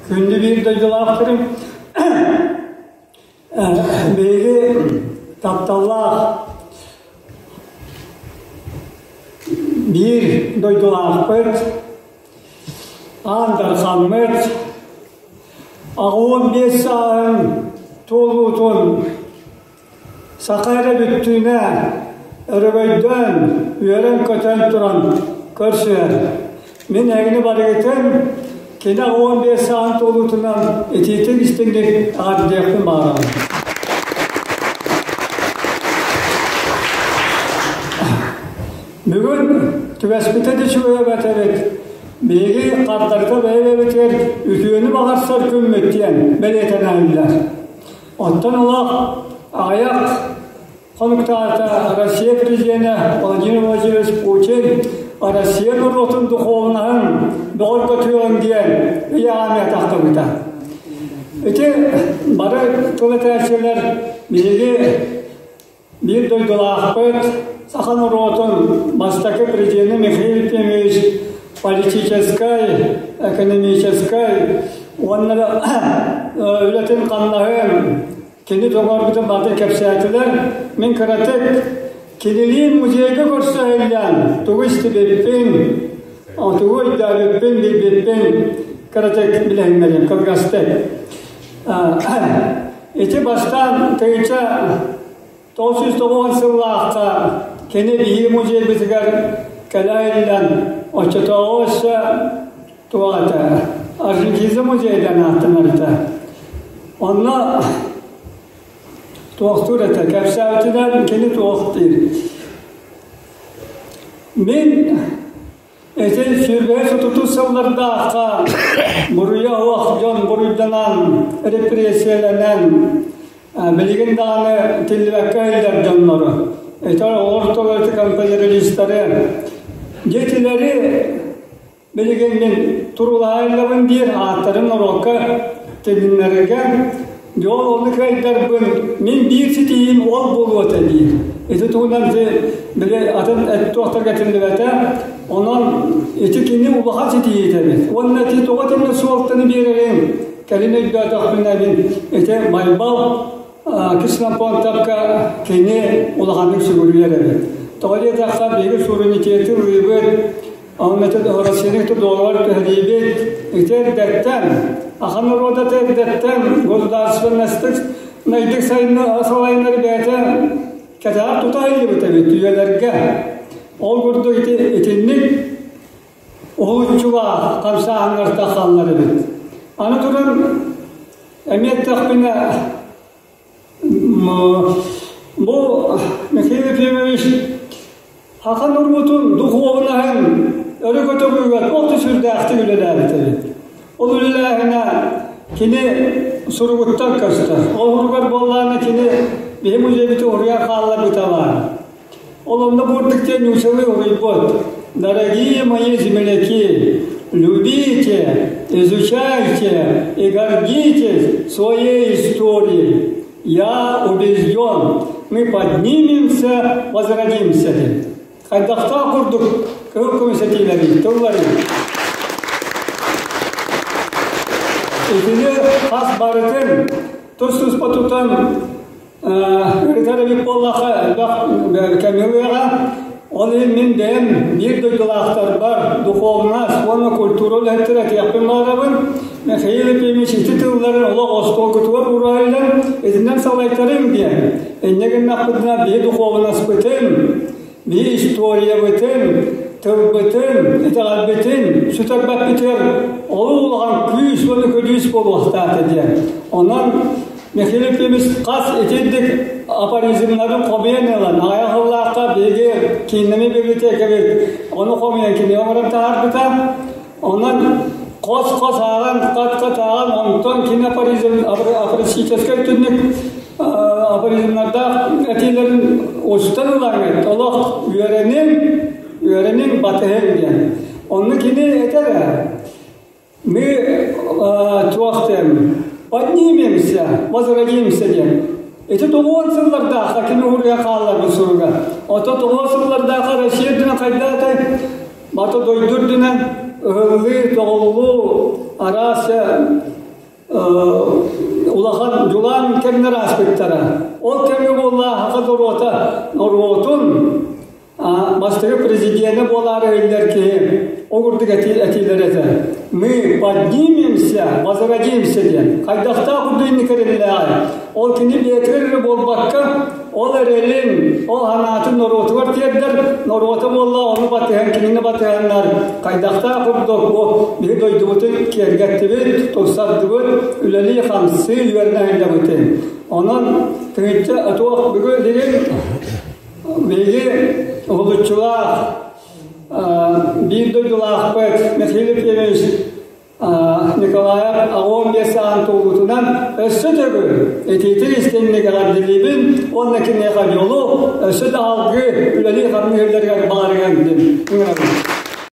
Күндү биир дойдулаахтарым, биһиги тапталлаах биир дойдулаахпыт, Аан Дархаммыт 85 сааһын туолуутун Саха эрэ бүттүүнэ өрөгөйдөөн, үөрэн-көтөн туран көрсүһэр. Мин эһигини барыгытын кини 15 сааһын туолуутунан итиитик истиҥник эҕэрдиэхпин баҕарабын. Бүгүн түбэспитэ да үчүгэй эбит эбит. Биһиги хардарыта бэйэ-бэйэбитигэр үтүөнү баҕарсар күммүт диэн бэлиэтэнэллэр. Оттон олох аҕыйах хонуктааҕыта Россия президенэ Владимир Владимирович Путин Россия норуотун духуобунаһын бөҕөргөтүөҕүҥ диэн ыйааҕын тахтыбыта. Ити бары тыл этээччилэр биһиги биир дойдулаахпыт, саха норуотун бастакы президенэ Михаил Ефимович политическай, экономическай уонна үлэтин-хамнаһын кини доҕорбутун барытын кэпсээтилэр. Мин кыратык кинилиин музейга көрсө иһиллээн тугу истибиппин, тугу өйдөөбүппүн, билбиппин кыратык билиһиннэрим, кылгастык. Ити бастаан тыһыынча 990 сыллаахха кини биһиги музейбытыгар кэлэ иһиллэн, оччотооҕу өссө туох этэ, Аржентизм музейдан ааттанар этэ. Онно туохтуур этэ, кэпсээбитинэн кини туох диир. Мин Ити сүүрбэһис отутус сыллардаахха буруйа суох дьон буруйданан, репрессиялэнэн, билигин даҕаны тиллибэккэ иһиллэр дьоннору, ити оҕолор ити конфедералистары, дьиэтилэри билигин мин туруулаһайлабын диир ааттарын норуокка тилиннэрэргэ Дьол ону кыайдарбын, мин биир ситиһиим ол буолуо этэ диир. Ити туһунан били атын туохтарга этиллибэтэ. Онон ити кини улахан ситиһиитэ эбит. Уонна ити тоҕо итинник суолтаны биэрэрин кэлин өйдөөтөхпүнэ мин ити Байбал Ксенофонтовка кини улаханнык сүгүрүйэр эбит. Тоҕо диэтэххэ биһиги суверенитеты ылыыбыт, Оннук Россияны договор түһэриибит ити эрдэттэн, ахан норуота эрдэттэн государственностык найдык сайынна салайынар бэйэтэ кэтэҕэр тута иһиллибит эбит үйэлэргэ. Ол курдук ити итинник уһулуччулаах хамсааһыннар тахаллар эбит. Аны туран эмиэ эттэхпинэ Бу Михаил Ефимович саха норуотун духуобунаһын өрө көтөҕүүгэ туох да сүрдээхтик үлэлээбит эбит. Ол үлэлээһинэ кини суругуттан көстөр. Ол суругар буоллаҕына кини биһи музейбыты уруйан хаалларбыта баар. Ол онно бурдук диэн нуучалыы уруйбут. Дорогие мои земляки, любите, изучайте и гордитесь своей историей. Я убежден, мы поднимемся, возродимся. Хайдахтаах курдук кыһыл көмүс этиилэрин, тылларын. Итини хас барытын тус-туспа тутан Ырытар эбит буоллахха элбэх кэми ылыаҕа. Ол иһин мин бэйэм биир дойдулаахтарбар духовнас уонна культура үлэһиттэрэ этиэхпин баҕарабын. Михаил Ефимович ити тылларын олох остуолгутугар уурайыллан итинэн салайтарыҥ диэн. Инньэ гыннахпытына биһи духуобунаспытын, биһи историябытын, тылбытын, итэҕэлбитин сүтэрбэппитигэр олус улахан күүс уонна көдьүүс буолуохтаах диэн. Онон Михаил Ефимович хас итирдик афоризмнарын хомуйан ылан, аҕыйах сыллаахха биһиги кииннэми библиотекабыт ону хомуйан кини оҥорон таһаарбыта. Онон хос-хос ааҕан, хат-хат ааҕан, онтон кини афоризм, афористическай түннүк афоризмнардаах этиилэрин устан ылаҥҥыт, олох үөрэниҥ, үөрэниҥ, батыһыҥ диэн. Онно кини этэр Мы туох диэн поднимемся, возродимся диэн. Ити тоҕуон сыллардаахха кини уруйа хаалларбыт суруга. Ото тоҕуон сыллардаахха Россия үрдүнэн хайдатай бата дойду үрдүнэн ыһыллыы, тоҕуллуу, араас Улахан дьулаан кэмнэр ааспыттара. Ол кэмҥэ буолла саха норуота норуотун бастакы президенэ буолаары иһиллэр киһи ол курдук этиилэр этэ. Мы поднимемся, возродимся диэн. Хайдахтаах курдук инник эрэллээҕэй. Ол кини бэйэтигэр эрэ буолбакка, ол эрэлин, ол санаатын норуотугар тиэрдэр, норуота буолла, ону батыһан, кинини батыһаннар хайдахтаах курдук бу биһи дойдубутун киэргэттибит, тупсардыбыт, үлэлии-хамсыы үөрэнэ сылдьабытын. Онон тыһыынча туох бүгүн дириҥ биһиги уһулуччулаах биир дойдулаахпыт Михаил Ефимович Николаев 85 сааһын туолуутунан өссө төгүл итиитин истиҥник эҕэрдэлиибин уонна киниэхэ дьолу, өссө да алгыы үлэлии-хамныы сылдьарыгар баҕарыам диэн ыҥырабын.